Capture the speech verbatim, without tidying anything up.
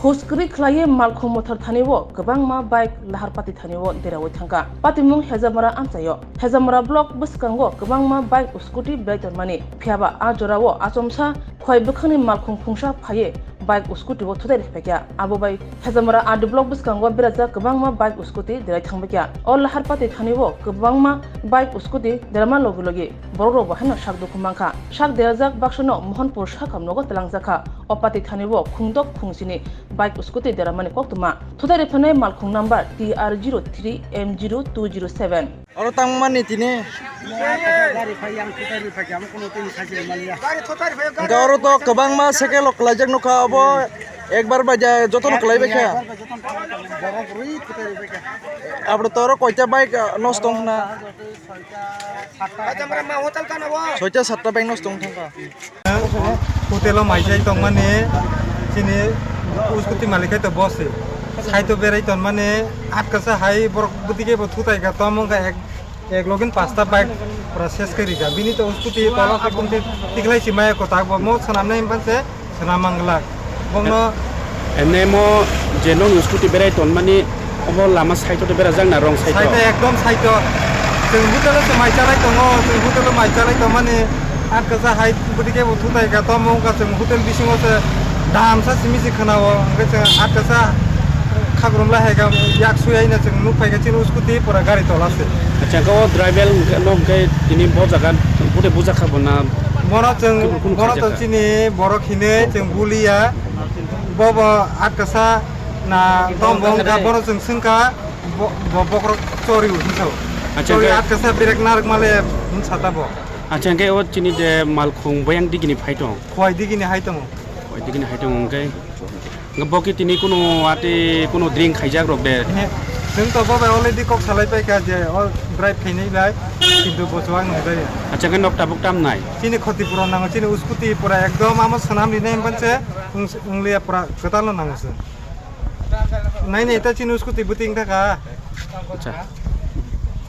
Puskri khlaiwi Malkhung Mothor thani o kwbangma bike Laharpati thani o deraui thangkha. Patimung Hejamara amchaio. Hejamara block bwskango kwbangma bike scooty belai tonmani. Phiyaba a jorao achomsa khwai bwkhakni malkhung phungsa phaiwi bike scooty o thutai rikphaikha. Abo bai Hejamara R D block bwskango berajak kwbangma bike scooty derai thangbaikha. O Laharpati thani o kwbangma bike scooty derama logi logi borok rok bo haino sak dukhu mankha. Sak derajak baksa no Mohanpur sakam nogo twlangjakha. O pati thani o khungdok khungsini bike scooty deramani koktwma. Thutai riphanai malkhung number T R zero three M zero two zero seven. Oro tangmani tini. Gari phai yang thutai riphaikha, amo kuno tini sajili maliya. Hwnkhe oro to kwbangma sekel rok kwlaijak nukha, obo ekbar bai ja jotono kwlaibaikha. Borok rwi thutai riphaikha. Abro to oro koita bike, ah, nosto wngkha na? Soita satta bike nosto wngkha. Hotel o mai chai tongmani chini scooty malik hai to boss se. Sai to berai tonmani atkasa hai borok bwtwi khe bo thutai kha, tamo wngkha ek, ek login pasta bike pura ses khe rikha. Bini to scooty tola khe bumti tiklai si maya kwtak bo mo swnamnai hwnphan se swnam manglak. Bongno Ene mo je nong scooty berai tonmani obo lama side o berajak na wrong side o? Side o, ekdom side o. Chwng hotel o se mai chalai tongo, chwng hotel o mai chalai tongmani. Atkasa hai bwtwi khe bo thutai kha, tamo wngkha chwng hotel bisingo se dam sa simi se khwnao, hwnkhe chwng atkasa khakrum lai hai kha, yak sui haino chwng nuk phai kha chini scooty pura gari tola se. Acha, hwnkhe o driver hwnkhe no hwnkhe tini bo jaga bude bujak kha bo na? Bono chwng, bono to chini borok hinwi chwng buliya, bo bo atkasa na tong bo wngkha, bono chwng swngkha, bo, bo bokrok chori hwnwi sao. Acha, chori hwnkhe atkasa berek narwk male hwn sata bo. Acha, hwnkhe o chini je malkhung boyang digini phai tong? Khowai digini hai tongo. Khowai digini hai tongo, hwnkhe, hwnkhe bo khe tini kunu ati kunu drink khaijak rok de? He, chwng to bo bai already kok salai paikha je o drive khainai bai, kintu bo chuwak nung jaya. Acha, hwnkhe nok tabuk tam nai? Chini khoti pura nango, chini scooty pura ekdom amo swnam rinai hwnphan se wng-, wngliya, pura kwtal no nango se. Nai nai ta chini scooty bwtwi wng thaka. Acha.